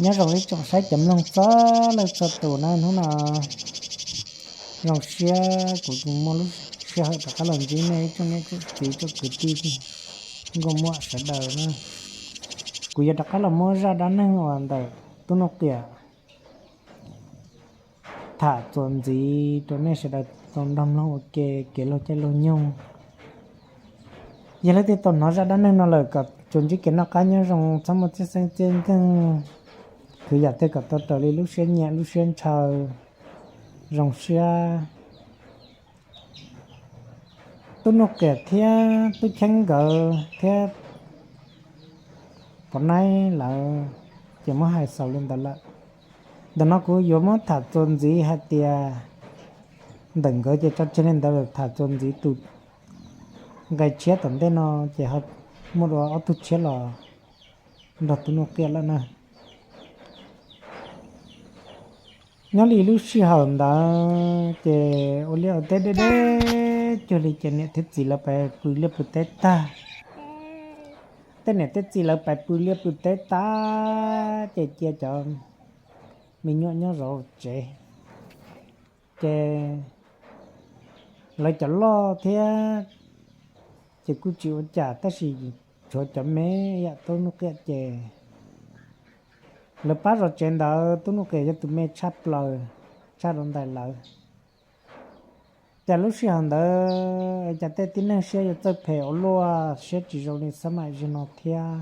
Nyob zoo ib tsoom saib cov mloog txhua leej txhua tus na, hnub no zoo siab kuv muaj lub sij hawm rov qab los ntsib nej ib tsoom niam tsoom txiv tsoom kwv tij nkauj muam sawv daws na. Kuv yuav rov qab los muab zaj dab neeg uas ntawm Tub Nuj Qiam tham txuas ntxiv rau nej sawv daws tau nrog mloog ua ke kev laug caij laug nyoog. Yog leej twg tau hnov zaj dab neeg no lawm kom tsuas ntsib kev noj qab nyob zoo, txhob muaj txhiaj xeeb txhiaj nkeeg, khwv yam twg kom tau raws li lub siab nyiam lub siab ntshaw. Zoo siab. Tub Nuj Qiam thiab Tub Cheeb nkawd thiab Pov Naib lawv ces muab hais xaus li ntawd lawm. Ntawm no kuv yuav muab tham txuas ntxiv hais tias, ntawm nkawd ces tso tseg li ntawd lawm, tham txuas ntxiv tus nqe tshiab tom ntej no ces muaj dua ob tug tshiab los nrog Tub Nuj Qiam lawm na. Nyob li lub sij hawm ntawd ces ua liaj ua teb deb deb cuag li ces niam thiab txiv lawv pais pw liaj pw teb tag. Tej niam tej txiv lawv pais pw liaj pw teb tag ces cia cov me nyuam nyob zov tsev. Ces lawv cov loj thiab ces kuj tsis ua cas, tab sis tshuav cov me yam Tub Nuj Qiam ces lawv pab zov tsev ntawd Tub Nuj Qiam yog tus me tshaj plaws, tshaj rau ntawm lawv. Cas lub sij hawm ntawd cas tej tib neeg siab yuav txawj phem ua luaj, siab tsis zoo li xab maim zim no thiab.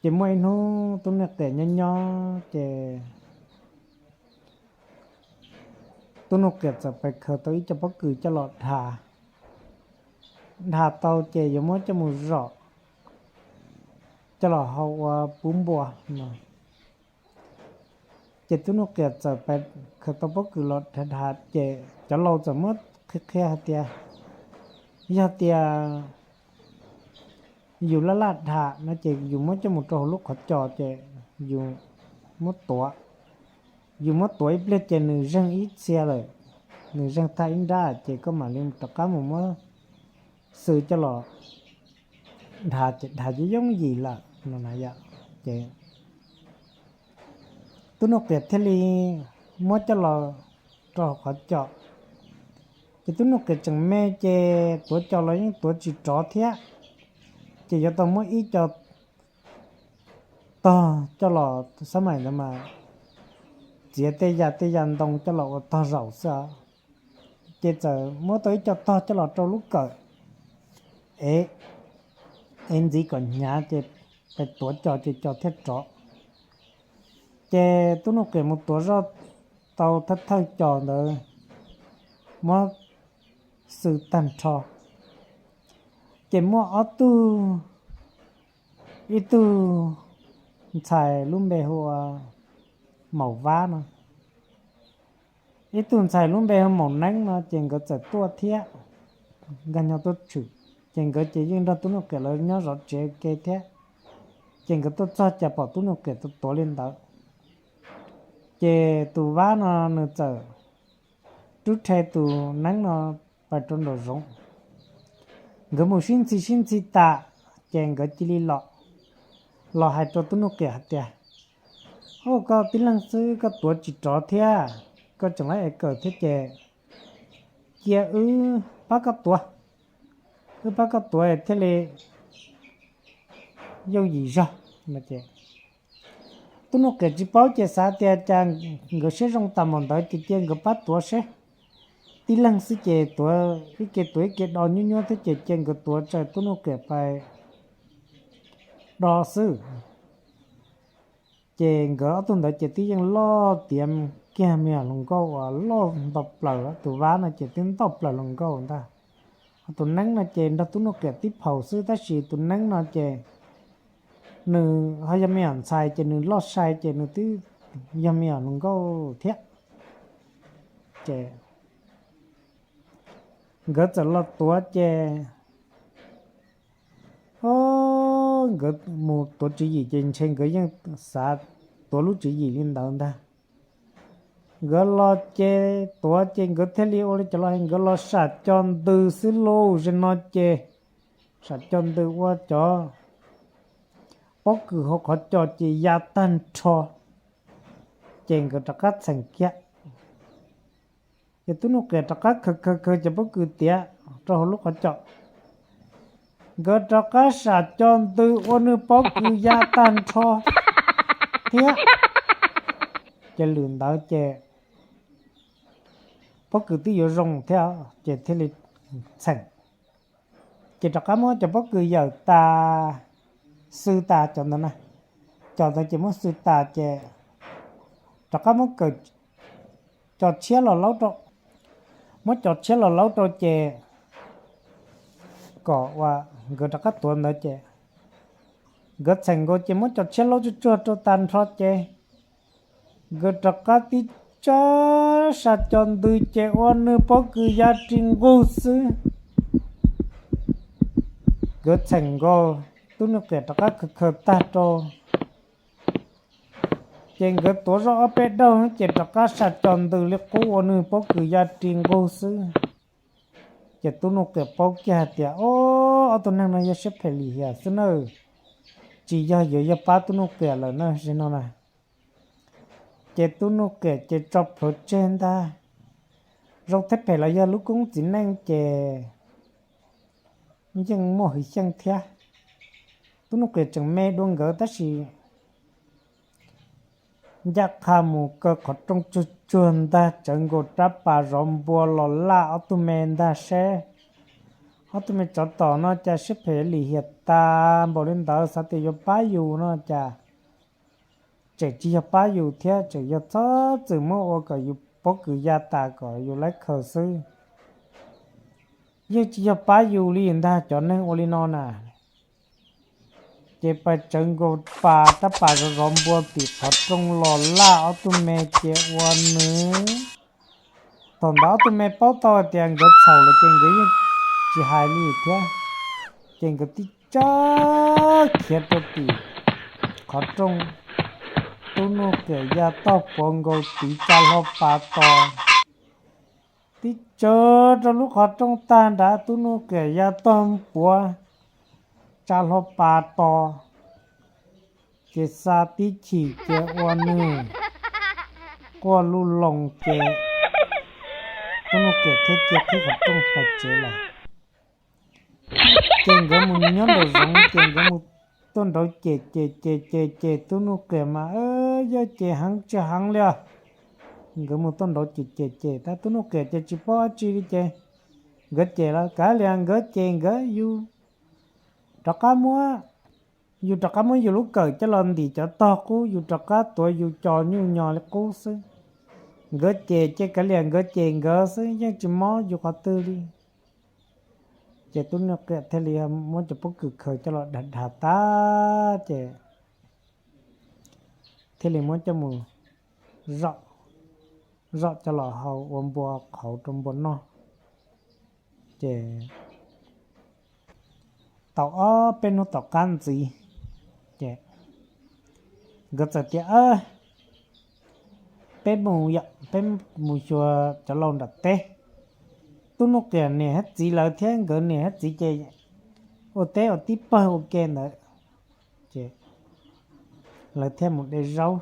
Ces muaj ib hnub Tub Nuj Qiam nyob nyob ces Tub Nuj Qiam txawm pais khaws tau ib co pob kws coj los dhas. Dhas tau ces yuav muab coj mus zom coj los hau ua pub npua no. Ces Tub Nuj Qiam txawm pais khaws tau pob kws los dhas dhas ces cov laus txawm muab qhia qhia hais tias, yog tias yus laj laj dhas no ces yus muab coj mus rau hauv lub qhov cos ces yus muab tuav. Yus muab tuav ib pliag ces nws zeeg ib txhia lawm, nws zeeg tag ib nrab ces koj mam li rov qab mus muab xwb coj los dhas ces dhas yooj yooj yim lawm no na yom. Ces Tub Nuj Qiam thiaj li muab coj los rau hauv qhov cos. Ces Tub Nuj Qiam tseem me ces tuav cos los yeej tuav tsis rov thiab, ces yuav tau muab ib co tog coj los, xab maim ntawd mas txiav tej yam tej yam ntoo coj los ua tog zaum xwb. Ces txawm muab tau ib co tog coj los rau lub kawm, ev, ev ntxiv kom hnyav ces pais tuav cos ces cos thiaj rov. Ces Tub Nuj Qiam mus tuav zoj tau thawj thawj cos ntawd muab xwb tag nrho. Ces muaj ob tug, ib tug ntxhais lub npe hu ua Maum Vab no, ib tug ntxhais lub npe hu Maum Neeb no ces nkawd txawm tuaj thiab, nkag nyo tuaj tshwm. Ces nkawd ces yeej nrog Tub Nuj Qiam lawv nyob zov tsev ua ke thiab. Ces nkawd tuaj txog cas pom Tub Nuj Qiam tuav li ntawd. Ces tus Vab no nws txawm rub rhe tus Neeb no pais rau nraum zoov. Nkawd mus sib ntxhi sib ntxhi tas, ces nkawd cia li los, los hais rau Tub Nuj Qiam hais tias, Au, koj tib leeg xwb koj tuav tsis rov thiab, koj tseem lab ev kawm thiab ces cia wb pab koj tuav, wb pab koj tuav thiaj li yooj yim zog no. Tub Nuj Qiam tsis paub ces xav tias cas nkawd siab zoo tas npaum ntawd ces cia nkawd pab tuav seb, tib leeg xwb ces tuav ib ke tuav ib ke do nyuab nyuab thiab ces cia nkawd tuav tsawg Tub Nuj Qiam pais do xwb. Ces nkawd ob tug ntawd ces twb yeej loj tiav kiag me nyuam hluas nkauj uas loj nto plaws, tus Vab no ces twb nto plaws hluas nkauj ntag. Ho tus Neeb no ces nrog Tub Nuj Qiam tib phaum xwb tab sis tus Neeb no ces nws ho yog me nyuam ntxhais ces nws loj sai ces nws twb yog me nyuam hluas nkauj thiab. Ces nkawd txawm los tuav ces, o, nkawd mus tuav tswv yim ces ntshe nkawd yeej xav tuav lub tswv yim li ntawd ntag. Nkawd los ces tuav ces nkawd thiaj li ua li cov los, nkawd los sam cos ntws xwb lauj, zem no ces sam cos ntws ua cov pob kws hauv qhov cos ces ya tag nrho, ces nkawd rov qab txheem kiag. Ces tub Nuj Qiam rov qab khaws khaws khaws cov pob kws tiav rau hauv lub qhov cos, nkawd rov qab sam cos ntws ua nws pob kws ya tag nrho thiab. Ces lwm ntawd ces pob kws twb yuav zoo thiab ces thiaj li txheem. Ces rov qab muab cov pob kws yawm tas, xwb tas cov ntawd na, cov ntawd ces muab xwb tas ces rov qab muab cov tshiab los laub rau, muab cov tshiab los laub rau ces kom ua nkawd rov qab tuav ntawd ces nkawd txheem nkaus ces muab cov tshiab laub tsuag tsuag rau tag nrho ces nkawd rov qab tib tsab sa cos ntws ces ua nws pob kws ya ri nqug xwb. Nkawd txheem nkaus, tub Nuj Qiam rov qab khaws khaws tag rau, ces nkawd tuav zoj ob peb daug ces rov qab sa cos ntws li qub ua nws pob kws ya ri nqug xwb. Ces tub Nuj Qiam paub kiag hais tias, o, ob tug neeg no yog siab phem lim hiam xwb na, tsis yog yuav yog pab tub Nuj Qiam lawm na, zaum no na. Ces tub Nuj Qiam ces tso plhuav tseg ntag. Zoo thiab phem los yog lub koob txiv neej ces yeej muaj hwv xyeej thiab. Tub Nuj Qiam tseem me dua nkawd tab sis ncaj qha mus kaw qhov rooj tsuag tsuag ntag, tsawv nkaus rab pas zov npua los laj ob tug me ntag seb ob tug me tsov tom no cas siab phem lim hiam tas npaum li ntawd, xav tias yuav pab yus no cas tseem tsis yog pab yus thiab, tseem yog txhob txwm muab ua kom yus pob kws ya tas kom yus laib khaws xwb. Yeej tsis yog pab yus li ntag cov neeg ua li no na. Ces pas tsawv nkaus pas rab pas zov zov npua tim qhov rooj los laj ob tug me ces ua nws. Thaum ntawd ob tug me paub tau hais tias nkawd txhaum lawm ces nkawd yeej tsis hais li thiab. Ces nkawd tib tsab khiav rau tim qhov rooj, tub Nuj Qiam ya tog puav nkaus tiv tsa hlo pas tos. Tib tsawv rau lub qhov rooj tag nrad tub Nuj Qiam ya tog puav tsa hlo pas tos, ces xa tib chim ces ua nws quaj luj loos ces tub Nuj Qiam thiaj cia qhib qhov rooj pais tsev lawm. Ces nkawd mus nyob nraum zoov ces nkawd mus tuaj nraud ces ces ces ces ces tub Nuj Qiam mas yog ces heev tsis heev li os. Nkawd mus tuaj nraud ces ces ces tab tub Nuj Qiam ces tsis paub dab tsi li ces nkawd ces los kav liam nkawd ces nkawd yus rov qab muab, yus rov qab muab yus lub kawm coj los ntim cov tog qub, yus rov qab tuav yus cos nyuj nyos li qub xwb. Nkawd ces ces kav liam nkawd ces nkawd xwb, yeej tsis mob yus qhov twg li. Ces tub Nuj Qiam thiaj li muab cov pob kws khaws coj los dhas dhas tag ces thiaj li muab coj mus zom, zom coj los hau ua npua qhauv rau npua noj. Ces tau ob peb hnub tom qab ntxiv, ces nkawd txawm tias, peb mus, peb mus xyuas cov laus nram teb. Tub Nuj Qiam niam thiab txiv lawv thiab, nkawd niam thiab txiv ces ua teb ua tib pawg ua ke ntawd, ces lawv thiaj mus de zaub.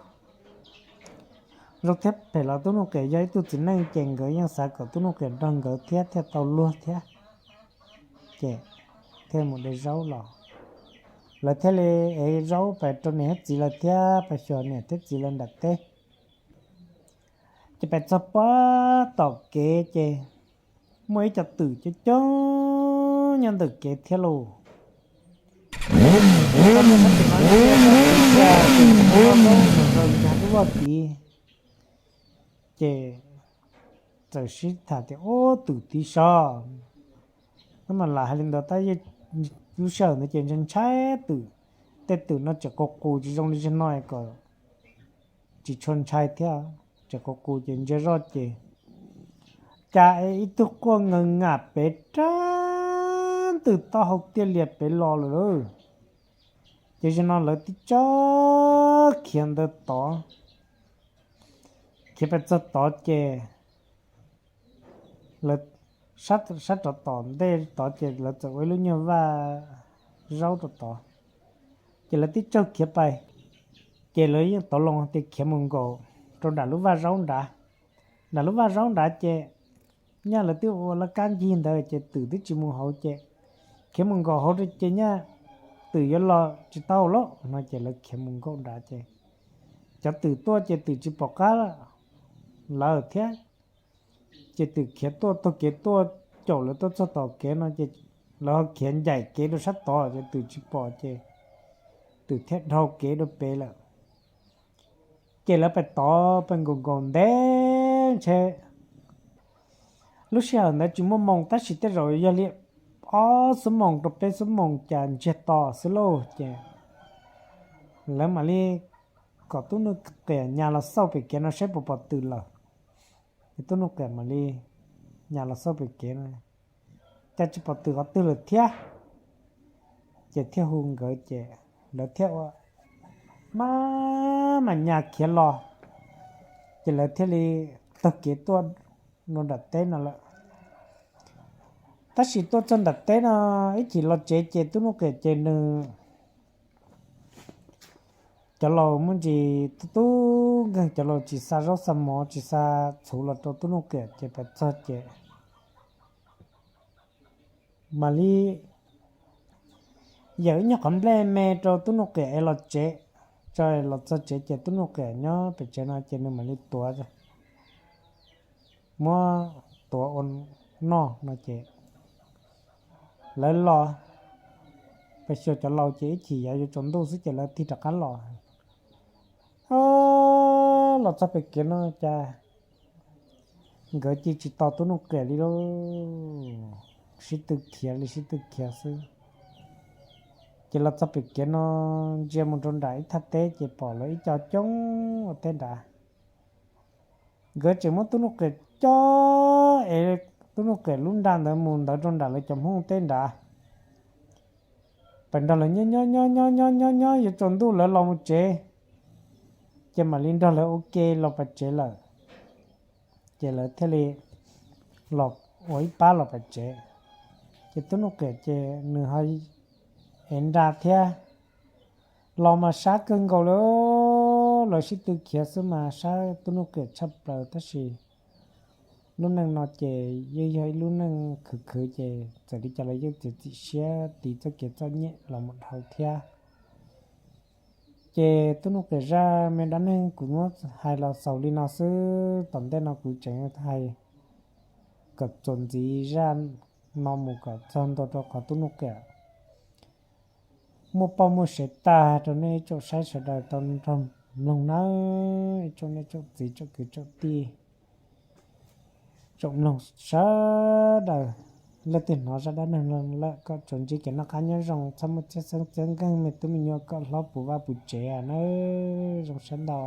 Zoo thiab phem los tub Nuj Qiam yog ib tug txiv neej ces nkawd yeej xav kom tub Nuj Qiam nrog nkawd thiab thiaj tau luag thiab. Ces thiaj mus de zaub los, lawv thiaj li ev zaub pais rau niam thiab txiv lawv thiab pais xyuas niam thiab txiv lawv nram teb. Ces pais txog pob tom kev ces muaj ib co twm coob coob nyob ntawm kev thiab lauj. Nkag lub voj tid, ces txawm sib tham tias, ub, twm tid so. Tab mas lam hais li ntawd tab lub sij hawm ntawd ces ntshai ntshai twm, tej twm no tseem qus qus tsis zoo li zaum no kom tsis tshua ntshai thiab, tseem qus qus ces ntsia zoj ces cas ib tug quaj nkees ngam pem rab ntwg taub hau tiaj lias pem los lawm lauj. Ces zaum no lawv tib co khiav ntawd tod, khiav pes txog tod ces lawv sab rov tom ntej tod ces lawv txawm ua ib lub nyuag vaj zaub rau tod. Ces lawv tib tsaug khiav pais, ces lawv yeej tov loo tias khiav mus nkaum rau nram lub vaj zaub nrad. Nram lub vaj zaub nrad ces nyaj lawv twb ua laj kab ncig ntawd ces twm twb tsis mus hauv ces khiav mus nkaum hauv ces nyaj twm yuav los tsis tau lawm no ces lawv khiav mus nkaum nrad ces cov twm tuaj ces twm tsis pom qab lawm thiab. Ces twm khiav tuaj taug kev tuaj, caum lawv tuaj txog tom kev no ces lawv ho khiav ncaim kev rau sab tod ces twm tsis pom ces twm thiaj dhau kev rau pem lawm. Ces lawv pais tod pais nkaum nkaum ntev ntshe lub sij hawm ntawd tsis muaj moos tab sis tej zaum yog li ob xuab moos rau peb xuab moos cas ntsiag to xwb lauj ces lawv mam li kom tub nuj qiam nyas los xauj pem kev no saib puas pom twm lawm. Ces tub nuj qiam mam li nyas los xauj pem kev no cas tsis pom twm qhov twg lawm thiab. Ces thiaj hu nkawd ces lawv thiaj ua maj mam nyas khiav los, ces lawv thiaj li taug kev tuaj rau nram teb no lawm. Tab sis tuaj txog nram teb no ib chim los tsev ces tub nuj qiam ces nws cov laus muaj ntsis tub tub nkeeg, cov laus tsis xa zaub xa mov tsis xa txhuv los rau tub nuj qiam ces pais txog ces mam li yawm ib nyuag qhov nplej me rau tub nuj qiam es los tsev, tso los txog tsev ces tub nuj qiam nyob pem tsev no ces nws mam li tuav, muab tuav ua noj no ces lawv los, pes xyuas cov laus ces ib chim yav yuav tsaus ntuj xwb ces lawv tig rov qab los. Los txog pem kev no cas nkawd cia tsis tos tub nuj qiam li lauj, sib tw khiav li sib tw khiav xwb. Ces los txog pem kev no ntsia mus rau nram ib thaj teb ces pom lawv ib co coob ua teb nrad. Nkawd tseem muab tub nuj qiam coj es tub nuj qiam lub nra ntawd mus ntawd rau nram lawv cov Hmoob teb nrad. Pais nrog lawv nyob nyob nyob nyob nyob nyob nyob yuav tsaus ntuj lawv los mus tsev, ces mam li nrog lawv ua ke los pais tsev lawm. Ces lawv thiaj li los ua ib pab los pais tsev. Ces tub nuj qiam ces nws ho ev nra thiab, los mas sab kawg nkaus li. Lawv sib tw khiav xwb mas sab tub nuj qiam tshaj plaws tab sis lub neej no ces yeej yog ib lub neej khwv khwv ces txawm li cas los yeej txiav txim siab tiv txoj kev txom nyem los mus dhau thiab. Ces tub nuj qiam zaj me dab neeg kuv muab hais los xaus li no xwb, tom ntej no kuv tseem hais kom txuas ntxiv zaj no mus kom txog ntua rau qhov tub nuj qiam muaj poj muaj sev tag rau nej ib tsoom saib sawv daws tau nrog mloog nawb, ib tsoom niam tsoom txiv tsoom kwv tsoom tij, tsoom mloog sawv daws. Leej twg hnov zaj dab neeg no lawm kom tsuas ntsib kev noj qab nyob zoo, txhob muaj txhiab xeeb txhiab nkeeg, me tub me nyuam kom hlob puv vaj puv tsev nawb. Zoo siab ntau.